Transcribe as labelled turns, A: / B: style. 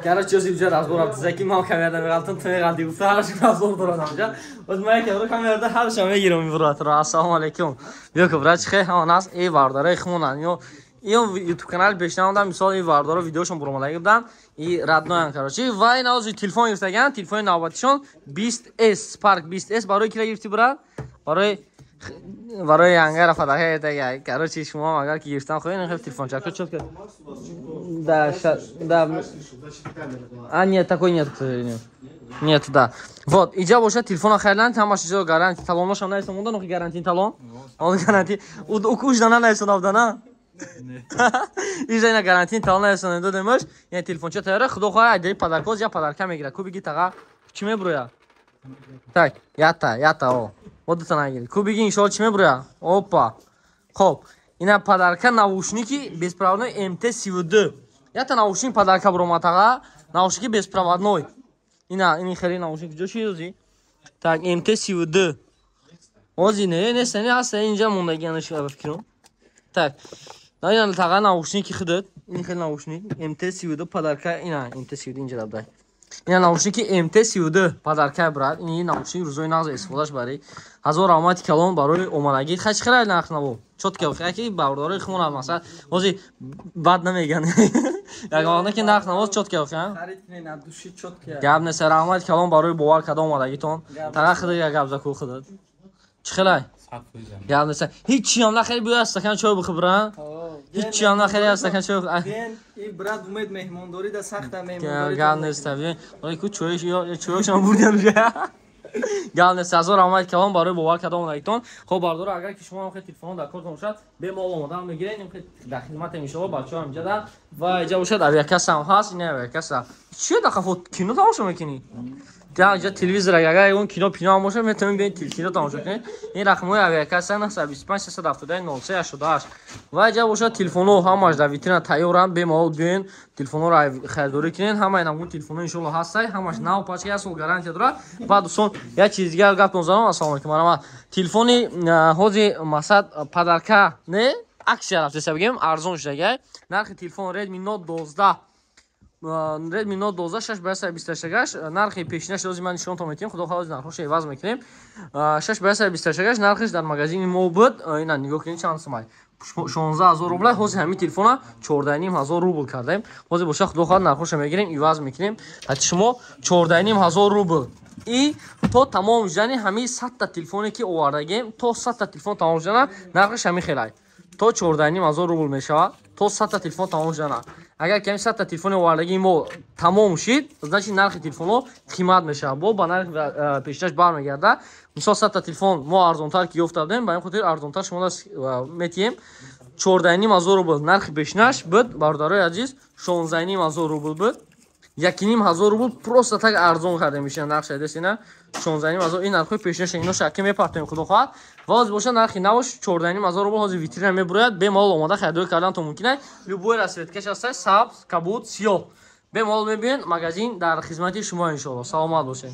A: Короче, ози уҷа разбор рафтиса ки ман камерада меғалтам, ту меғалти гуфта, ҳарашон разбор дорад ҳамҷа. Оз ман яке камерада ҳарашон мегирам ин братро. Ассалому алайкум. Биё ки брат, чихе ҳамон аст, эй бародарои хумонан. Ё ин YouTube канал пешнаводам, мисол ин вардоро видеошон буромадаги будан, и родноян, короче. Ва ин ози телефон гирифтаган, телефони навбатишон 20S Spark 20S. Барои кира гирифти, брат? Барои янгара фадаха гирифтага. Короче, шумо агар ки гирифтан хоҳед, ин хел телефончако чётко. Да, да. А, нет, такой нет, к сожалению. Нет, да. Вот, иҷа бошад, телефона хайрлан, ҳамаш иҷо гарантия талоношам наисон монда, нохи гарантия талон. Он гарантия. Укуждана наисон авдана. Иҷа ина гарантия талон наисон додемаш. Яъне телефонча тайёра, худо хоҳад, айдари подаркоз я подарка мегира. Кубиги таға чӣ мебуроя? Так, ята, ята, о. Вот дута нагири. Кубиги иншоалло чӣ мебуроя? Опа. Хоб, ина подарка наушники беспроводной MT32. Ята наушник подарка буромад таға, наушники беспроводной. Ина, ин хеле наушник ҷо ши ози? Так, MT32. Ози не, не, не, ҳаста инҷа мондагианаш фикрам. Так. Ина таға наушники худат, ин хеле наушник MT32 подарка, ина MT32 инҷа дабдай. Ина наушники MT32 подарка, брат. Ин наушник рӯзои нағз истифодаш бари. Ҳазор раҳмати калон барои омадагӣ. Хай, чӣ хеле нарх наво? Чётко яки бародарои хумон масалан, ози бад намеган. Ягона ки нарх навоз чётко ха?
B: Харид кунед аз души чётко.
A: Гап нест, раҳмати калон барои бовар карда омадагитон. Таға худат як гап заку худат. Чӣ хелай? Гап нест. Ҳеҷ ҳам нахари, биё стакан чой бихӯр, ҳеҷ ҳам нахари, стакан чой.
B: Бен, ин брат умед меҳмондорӣ да сахта меҳмондорӣ.
A: Гап нест, ой ку чой чойшам бурдям. Гап нест, ҳазор раҳмати калон барои бовар карда омадагитон. Хоб, бардоро, агар ки шумо ҳам телефон дар кортон бошад, бемалол омодан мегиред, дар хидматем иншоалло. Бачаҳо инҷа да ва иҷа бошад, авиакасса ҳам ҳаст, ин авиакасса. Чия дақа кино тамошо мекунӣ? Инҷа телевизор, агар ягон кино пино ҳам бошад, метавонед биёед кино тамошо кунед. Ин рақамҳои авиакасса 925 371 03 88. Ва иҷа бошад, телефонҳо ҳамаш дар витрина тайёранд, бемалол биёед, телефонҳоро харидорӣ кунед. Ҳамаи намуди телефонҳо иншоалло ҳастай, ҳамаш нав, пачка, як сол гарантия дорад. Ва дӯстон, як чиз дигар гаптон занам. Ассалому алайкум, марҳамат. Телефони ҳози мақсад подарка не, аксия рафтеса бигем, арзон шудагай. Нархи телефон Redmi Note 12, Redmi Note 12 6 ба 128, нархи пешинаш ози ман нишонтон метиҳем, худо хоҳад, нархҳоша иваз мекунем. 6 ба 128 нархиш дар магазини мо буд, ина нигоҳ кунед чанд сумай, 16 000 рубл. Ҳозир ҳамин телефона 14,5 ҳазор рубл кардаем. Ҳозир боша, худо хоҳад, нархҳоша мегирем, иваз мекунем. Ҳати шумо 14,5 ҳазор рубл. И то тамом шудани ҳамин 100-та телефоне ки овардагем, то 100-та телефон тамом шудана нархиш ҳамин хелай, то 14,5 ҳазор рубл мешавад, то 100-та телефон тамом шудана. Агар ки ҳамин 100-та телефони овардагии мо тамом шид, значит, нархи телефонҳо қимат мешавад, бо ба нархи пешинаш бармегардад. Мисол, 100-та телефон мо арзонтар ки ёфта будем, ба ин хотир арзонтар шумо метиҳем, 14,5 ҳазор рубл. Нархи пешинаш буд, бародарои азиз, 16,5 ҳазор рубл буд. 1,5 ҳазор рубл просто так арзон карда мешина нархша десина, 16,5 ҳазор. Ин нархҳои пешинаша, ино шакки мепартоем, худо хоҳад. Ва ҳозир боша, нархи навош 14,5 ҳазор рубл. Ҳозир витрина мебурояд, бемалол омода харидорӣ кардан то мумкин аст. Любой расцветкаш ҳаста: сабз, кабуд, сиёҳ. Бемалол мебинед, магазин дар хизмати шумо иншоалло. Саломат бошед.